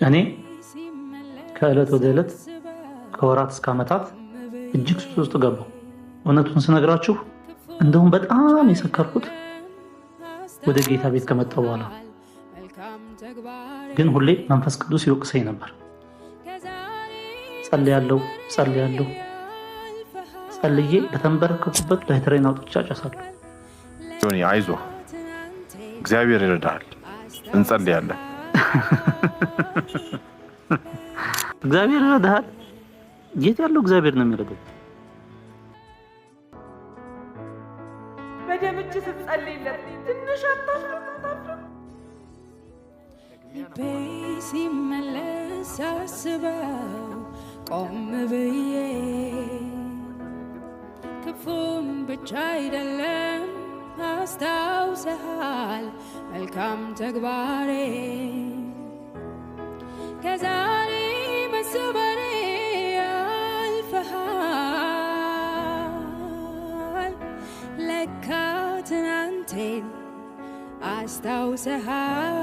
እኔ ከዕለት ወደ ዕለት፣ ከወራት እስከ ዓመታት እጅግ ሱስ ውስጥ ገባሁ። እውነቱን ስነግራችሁ እንደውም በጣም የሰከርኩት ወደ ጌታ ቤት ከመጣሁ በኋላ፣ ግን ሁሌ መንፈስ ቅዱስ ይወቅሰኝ ነበር። ጸልያለሁ፣ ጸልያለሁ፣ ጸልዬ በተንበረከኩበት ላይተሬን አውጥቼ አጨሳለሁ። ዮኒ አይዞህ፣ እግዚአብሔር ይረዳሃል። እንጸልያለን። እግዚአብሔር ይረዳሃል። የት ያለው እግዚአብሔር ነው የሚረዳው? በደም እጅ ስትጸልይለት ትንሽ አታፍርም? ልቤ ሲመለስ ሳስበው ቆም ብዬ፣ ክፉም ብቻ አይደለም አስታውሰሃል መልካም ተግባሬ፣ ከዛሬ መሰበሬ አልፈሃል፣ ለካ ትናንቴን አስታውሰሃል።